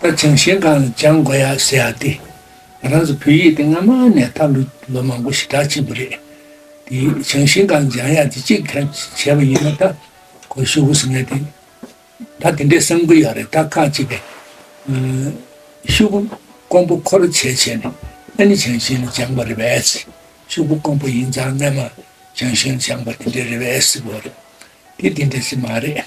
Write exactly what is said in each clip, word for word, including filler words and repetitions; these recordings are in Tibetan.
ད་བྱང་ཤིང་སྒང་ལ་སྦྱང་དགོས་ཡ་ཟེར་ཡ་དེ། ང་རང་ཚོ་བོད་ཡིག་དེ་སྔ་མ་ནས་ད་ལོ་ལོ་མང་པོ་ཞེ་དྲག་ཕྱིན་པ་རེད། དེ་བྱང་ཤིང་སྒང་ལ་སྦྱང་ཡ་དེ་གཅིག་ག་བྱས་པ་ཡིན་ན། ད་གོ་ཤུ་གུ་ཟེར་མཁན་དེ། ད་དེ་འདྲས་བསམ་གི་ཡོད་རེད། ད་ཁ་ཅིག་གིས་ཤུ་གུ་དཀོན་པོ་ཁོ་ར་བྱས་བྱས་ནས་ཨ་ནི་བྱང་ཤིང་ལ་སྦྱངས་པ་རེད་པས། ཤུ་གུ་དཀོན་པོ་ཡིན་ཙང་སྔ་མ་བྱང་ཤིང་ལ་སྦྱངས་པ་དེ་འདྲས་རེད་པས་ཟེར་གི་ཡོད་རེད། དེ་དེ་འདྲས་ཟེར་མ་རེད།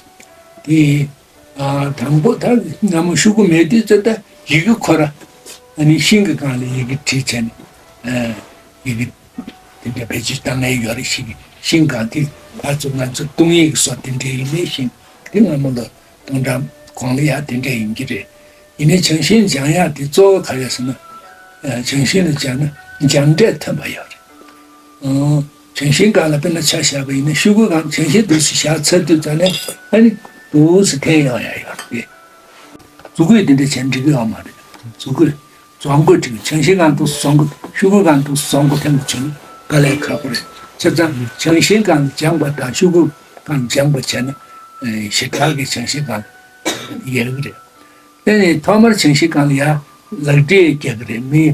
དེ་ཨ་དང་པོ་ད་སྔ་མོ་ཤུ་གུ་མེད་དུས་ཙམ་ད་ཡི་གེ་ཁོ་ར་ཨ་ནི་ཤིང་གི་སྒང་ལ་ཡི་གེ་བྲིས་བྱས་ནས་ཨ་ཡི་གེ་དེ་འདྲ་བེད་སྤྱོད་བཏང་མཁན་ཡོད་རེད། ཤིང་ཤིང་སྒང་དེ་ཕར་ཚུར་ང་ཚོ་གཏོང་ཡིག་སོགས་དེ་འདྲ་ཡིན་ནའི་ཤིང་དེ་སྔ་མོ་ལ་སྟོང་ཕྲག་གོང་ལ་ཡ་དེ་འདྲ་ཡིན་གྱི་རེད། ཡིན་ནའི་བྱང་ཤིང་སྦྱང་ཡག་དེ་གཙོ་བོ་ག་རེ་ཟེར་ན། ཨ་བྱང་ཤིང་ལ་སྦྱངས་ན་སྦྱངས་འབྲས་ཐོན་པ་ཡོད་རེད། ཨང་། བྱང་ཤིང་སྒང་ལ་དཔེར་ན་ཆ་བཞག་པ་ཡིན་ན་ཤུ་གུ་སྒང་བྱང་ཤིང་འདུག་སེ་བཞག་ཚར་དུས་ཙམ་ནས་ཨ་ནི་འདུག་སེ་འཐེན་ཡོང་ཡ་ཡོད་རེད། མཛུ་གུས་དེ་འདྲ་བྱས་ན་འགྲིག་གི་ཡོད་མ་རེད། མཛུ་གུས་རྫོང་མགོ་འགྲིག་བྱང་ཤིང་སྒང་འདུག་སེ་རྫོང་མགོ་ཤུ་གུ་སྒང་འདུག་སེ་རྫོང་མགོ་འཐེན་པ་བྱུང་དཀའ་ལས་ཁག་པོ་རེད། བྱས་ཙང་བྱང་ཤིང་སྒང་སྦྱངས་པ་དང་ཤུ་གུ་སྒང་སྦྱངས་པ་བྱས་ན་ཞེ་དྲག་གི་བྱང་ཤིང་སྒང་ཡལ་གི་རེད། དེ་ནས་ཐོག་མར་བྱང་ཤིང་སྒང་ལ་ཡ་ལག་འབྲེལ་རྒྱག་གི་རེད། མི་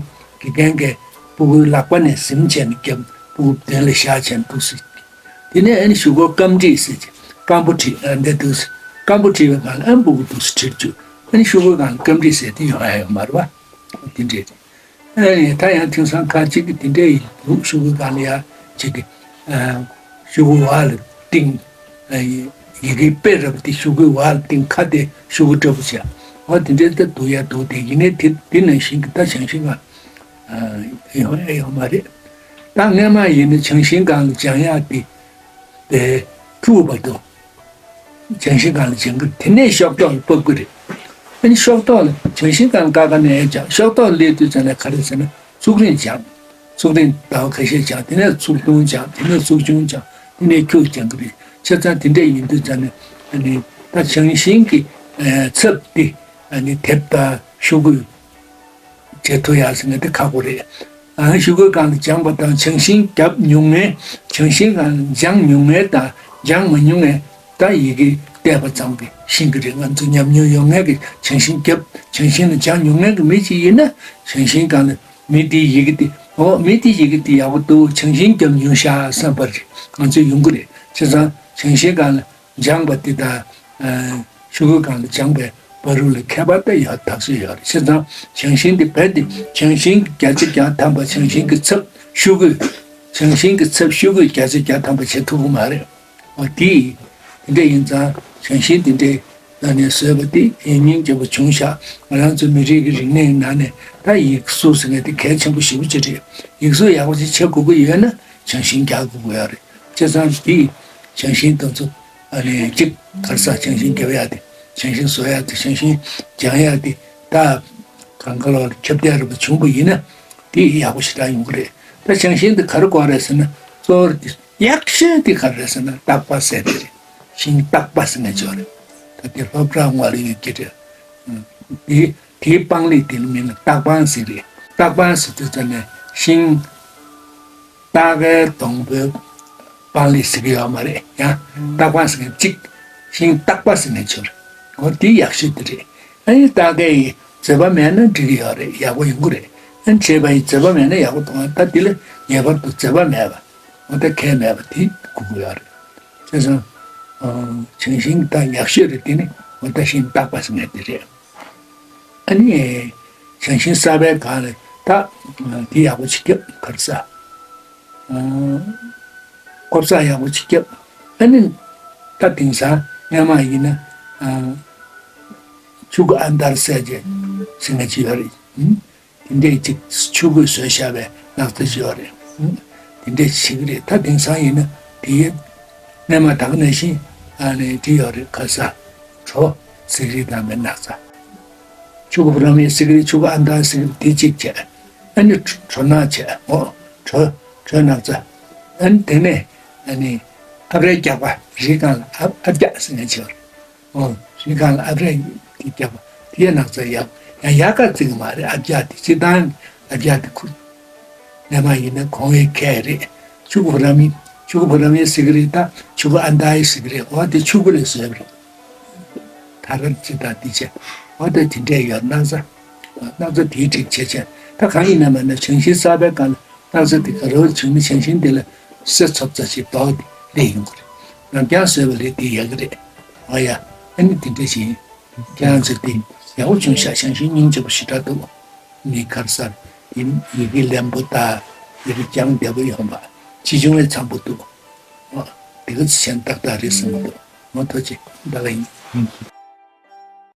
དགེ་རྒན་གྱིས་སྤུ་གུའི་ལག་པ་ནས་ཟིན་བྱས་ནས་རྒྱབ་སྤུ་གུ་མདུན་ལ་བཞག་བྱས་ནས་འདུག་སེ། དེ་ནས་ཨ་ནི་ཤུ་གུར་སྐམ་བྲིས་ཟེར་གྱི་སྐམ་པོ་བྲིས་ཨ་འདི་འདུག་སེ་སྐམ་པོ་བྲིས་པའི་སྒང་ལ་ཨ་ནི་སྤུ་གུ་འདུག་སེ་བྲིས་བཅུག་ཨ་ནི་ཤུ་གུའི་སྒང་ལ་སྐམ་བྲིས་ཟེར་དེ་ཡོང་ཡ་ཡོད་མ་རེད་པ། དེ་འདྲས་རེད། ཨ་ནི་ད་ཡང་དེང་སང་ཁ་ཅིག་གིས་དེ་འདྲའི་ལུགས་ཤུ་གུའི་སྒང་ལ་ཡ་ཅིག་གི་ཨ་ཤུ་གུ་འོག་ལ་བཏིང་། ཨ་ཡི་གེ་དཔེ་རབ་དེ་ཤུ་གུའི་འོག་ལ་བཏིང་། ཁ་དེ་ཤུ་གུ་འདྲ་པོ་བྱས། འོ་དེ་འདྲའི་ད་འདུག་ཡ་འདུག་དེ་ཡིན་ནའི་དེ་དེ་ནང་བཞིན་གྱི་ད་བྱང་ཤིང་ཨ་ཡོང་ཡ་ཡོད་མ་རེད། ད་སྔན་མ་ཡིན་ན་བྱང་ཤིང་སྒང་ལ་སྦྱང་ཡག་དེ་དེ་ཕྲུ་གུ་བར་དུ། བྱང་ཤིང་སྒང་ལ་སྦྱང་གི་རེད། དེ་ནས་ཤོག་ཐོག་ལ་ཕབ་གི་རེད། ཨ་ནི་ཤོག་ཐོག་ལ་བྱང་ཤིང་སྒང་ཀ་ཁ་ནས་སྦྱངས། ཤོག་ཐོག་སླེབས་དུས་ཙམ་ལ་ག་རེ་ཟེར་ན་ཚུགས་རིང་སྦྱངས། ཚུགས་རིང་ཟླ་བ་ཁ་ཤས་སྦྱངས། དེ་ནས་ཚུགས་ཐུང་སྦྱངས། དེ་ནས་ཚུགས་ཆུང་སྦྱངས། དེ་ནས་ཁྱུག་སྦྱང་གི་རེད། བྱས་ཙང་དེ་འདྲ་ཡིན་དུས་ཙམ་ནས་ཨ་ནི་ད་བྱང་ཤིང་གི་ཚབ་དེ་ཨ་ནི་དེབ་དང་ཤོག་གུ་བྱེད་ཐུབ་ཡག་ཟེར་ན་དེ་ཁག་པོ་རེད། ཨ་ཤུ་གུའི་སྒང་ལ་སྦྱངས་པ་དང་བྱང་ཤིང་བརྒྱབ་མྱོང་མཁན། བྱང་ཤིང་སྒང་ལ་སྦྱངས་མྱོང་མཁན་དང་སྦྱངས་མ་མྱོང་མཁན་ད་ཡི་གེ་བལྟས་པ་ཙམ་གྱིས་ཤེས་ཀྱི་རེད། ང་ཚོ་ཉམས་མྱོང་ཡོད་མཁན་གྱིས་བྱང་ཤིང་བརྒྱབ་བྱང་ཤིང་ལ་སྦྱངས་མྱོང་མཁན་གྱི་མི་ཅིག་ཡིན་ན་བྱང་ཤིང་སྒང་ལ་མི་དེའི་ཡི་གེ་དེ་འོ་མི་དེའི་ཡི་གེ་དེ་ཡག་པོ་འདུག་བྱང་ཤིང་བརྒྱབ་མྱོང་ཤག་བསམ་པ་རེད། ང་ཚོ་ཡོང་གི་རེད། བྱས་ཙང་བྱང་ཤིང་སྒང་ལ་སྦྱངས་པ་འདི་དང་ཤུ་གུའི་སྒང་ལ་སྦྱངས་པའི་བར་དུ་ལ་ཁྱད་པར་ད་ཡོད་ཐག་ཆོད་ཡོད་རེད། བྱས་ཙང་བྱང་ཤིང་འདི་རྦད་དེ་བྱང་ཤིང་གི་བརྒྱ་ཆ་བརྒྱ་ཐམ་པ་བྱང་ཤིང་གི་ཚབ་ཤུ་གུ། བྱང་ཤིང་གི་ཚབ་ཤུ་གུས་བརྒྱ་ཆ་བརྒྱ་ཐམ་པ་བྱེད་ཐུབ་ཀྱི་མ་རེད། འོ་དེ་དེ་འདྲ་ཡིན་ཙང་བྱང་ཤིང་དེ་འདྲའི་ནང་ནས་བཟོས་པ་དེ་ཡིན་སྙིང་རྗེ་པོ་བྱུང་ཤག་ང་རང་ཚོའི་མི་རིགས་ཀྱི་རིག་གནས་ནང་ནས་ད་ཡིག་གཟུགས་ཟེར་མཁན་དེ་གལ་ཆེན་པོ་ཞེ་པོ་ཅིག་རེད། ཡིག་གཟུགས་ཡག་པོ་ཅིག་བྱེད་དགོས་ཀྱི་ཡོད་ན་བྱང་ཤིང་རྒྱག་དགོས་ཀྱི་ཡོད་རེད། བྱས་ཙང་དེ་བྱང་ཤིང་དེ་ཚོ་ཨ་ནི་གཅིག་ག་རེ་ཟ་བྱང་ཤིང་རྒྱབ་ཡག་དེ་བྱང་ཤིང་བཟོ་ཡག་དེ་བྱང་ཤིང་སྦྱང་ཡག་དེ་ད་གང་ག་ལོག་ལ་ཁྱབ་གདལ་རེ་བྱུང་བ་ཡིན་ན་དེ་ཡག་པོ་ཞེ་དྲག་ཡོང་གི་རེད། ད་བྱང་ཤིང་དེ་ག་རེ་དགོས་རེད་ཟེར་ན་གཙོ་བོར་དེ་ཡག་ཤོས་དེ་ག་རེ་རེད་ཟེར་ན་སྟག་པ་ཟེར་དེ་རེད། ཤིང་སྟག་པ་ཟེར་ནས་ཅིག་ཡོད་རེད། ད་དེ་སློབ་གྲྭ་ངོས་ལ་ཡོད་ཀྱི་རེད། དེ་དེའི་སྤང་ལེབ་དེ་ལ་མིང་ལ་སྟག་སྤང་ཟེར་རེད། སྟག་སྤང་ཟེར་དུས་ཙམ་ནས་ཤིང་སྟག་གི་སྡོང་པོའི་སྤང་ལེབ་ཟེར་གྱི་ཡོད་མ་རེད། ཡང་སྟག་སྤང་ཟེར་མཁན་གཅིག་ཤིང་སྟག་པ་ཟེར་ནས་ཅིག་ཡོད་རེད། འོ་དེ་ཡག་ཤོས་དེ་རེད། ཨ་ནི་སྟག་གི་མཛེས་པ་མེད་ན་འགྲིག་གི་ཡོད་རེད། ཡག་པོ་ཡོང་གི་རེད། ཨ་ནི་བྱས་པ་ཡི་མཛེས་པ་མེད་ན་ཡག་པོ་གཏོང་ཡ་ད་དེ་ལ་ངེས་པར་དུ་མཛེས་པ་མེད་པ། འོ་ད་ཁྱད་མེད་པ་དེ་དགོས་ཀྱི་ཡོད་རེད། བྱས་ཙང་། བྱང་ཤིང་ད་ཡག་ཤོས་རེད། དེ་ནི་འོ་ད་ཤིང་སྟག་པ་ཟེར་མཁན་དེ་རེད། ཨ་ནི། བྱང་ཤིང་གསར་པའི་སྒང་ལ་ད། དེ་ཡག་པོ་ཅིག་བརྒྱབ་ག་རེ་ཟ། ཨ། ཁོབ་ས་ཡག་པོ་ཅིག་བརྒྱབ། ཨ་ནི། ད་དེང་སང་སྔན་མ་ཡིན་ན། ཨ། ཆུ་གུ་ཨན་དར་ཟེར་བྱས་ཟེར་མཁན་ཅིག་ཡོད་རེད། ཨ། དེ་འདྲས་ཅིག་ཆུ་གུས་བཟོས་བཞག་པའི་ནགས་ཚལ་ཅིག་ཡོད་རེད། ཨ། དེ་འདྲས་བྱེད་ཀྱི་རེད། ད་དེང་སང་ཡིན་ན་དེའི་སྔན་མ་ད་ག་ནང་བཞིན་ཨ་ནི་དེ་ཡོད་རེད། ག་རེ་ཟ། གྲོ་ཟེར་གྱི་རེད། དང་པའི་ནགས་ཚལ། ཆུ་གུ་བུ་རམ་ཡེ་ཟེར་གྱི་རེད། ཆུ་གུ་ཨན་དར་ཟེར་གྱི་རེད། དེ་གཅིག་བྱས། ཨ་ནི་གྲོ་ནགས་བྱས། འོ། གྲོ། གྲོ་ནགས་ཚལ། ཨ་ནི་དེ་ནས་ཨ་ནི་ཨབ་རའི་རྒྱག་པ་རི་སྒང་ལ་ཨབ་ཨབ་རྒྱག་ཟེར་མཁན་ཅིག་ཡོད་རེད། འོ། རི་སྒང་ལ་ཨབ་རའི་དེ་རྒྱག་པ་དེའི་ནགས་ཚལ་ཡག་ཡང་ཡག་ག་བརྩི་གི་མ་རེད། ཨབ་རྒྱག་དེ་སྤྱིར་བཏང་ཨབ་རྒྱག་དེ་ཁུར། སྔན་མ་ཡིན་ན་གོང་བའི་ཁལ་རེད། ཆུ་གུ་བུ་རམ་ཡེ། ཆུ་གུ་བུ་རམ་ཡེ་ཟེར་གྱི་རེད། ད་ཆུ་གུ་ཨན་དར་ཡེ་ཟེར་གྱི་རེད། འོ་དེ་ཆུ་གུ་ལས་བཟོས་པ་རེད། ཐ་རར་ཅི་དང་འདི་བྱས། འོ་ད་དེ་འདྲས་ཡོད། སྣག་ཚ། སྣག་ཚ་དེའི་རིགས་བྱས་བྱས། ད་གང་ཡིན་ན་མིན་ན་ཇང་ཤིང་གསར་པའི་སྒང་ལ་སྣག་ཚ་དེ་ག་རེ་བྱུང་ན་ཇང་ཤིང་དེ་ལ་གསེར་ཚོབ་ཙམ་ཞིག་རྡོག་དེ་སླེབས་ཡོང་གི་རེད། རང་རྐྱང་བཟོས་པ་རེད། དེ་ཡག་གི་རེད། འོ་ཡ། ཨ་ནི་དེ་འདྲས་ཞིག་ཡིན། ཁྱེད་རང་ཚོས་དེ་ཡག་པོ་བྱུང་ཤག་ཇང་ཤིང་སྙིང་རྗེ་པོ་ཞེ་དྲག་འདུག་མི་གར་སར་ཡིན་ཡི་གེ་ལེན་པོ་དང་ཡི་གེ་རྐྱང་བདེ་པོ་ཡོང་བ། ཇི་བྱུང་བས་འཚམ་པོ་འདུག་འོ། དེ་ག་ཚོད་བྱས་ན་ཏག་ཏག་རེད་བསམ་གྱི་འདུག་འོ་ཐུགས་རྗེ་ཆེ། ད་ག་ཡིན།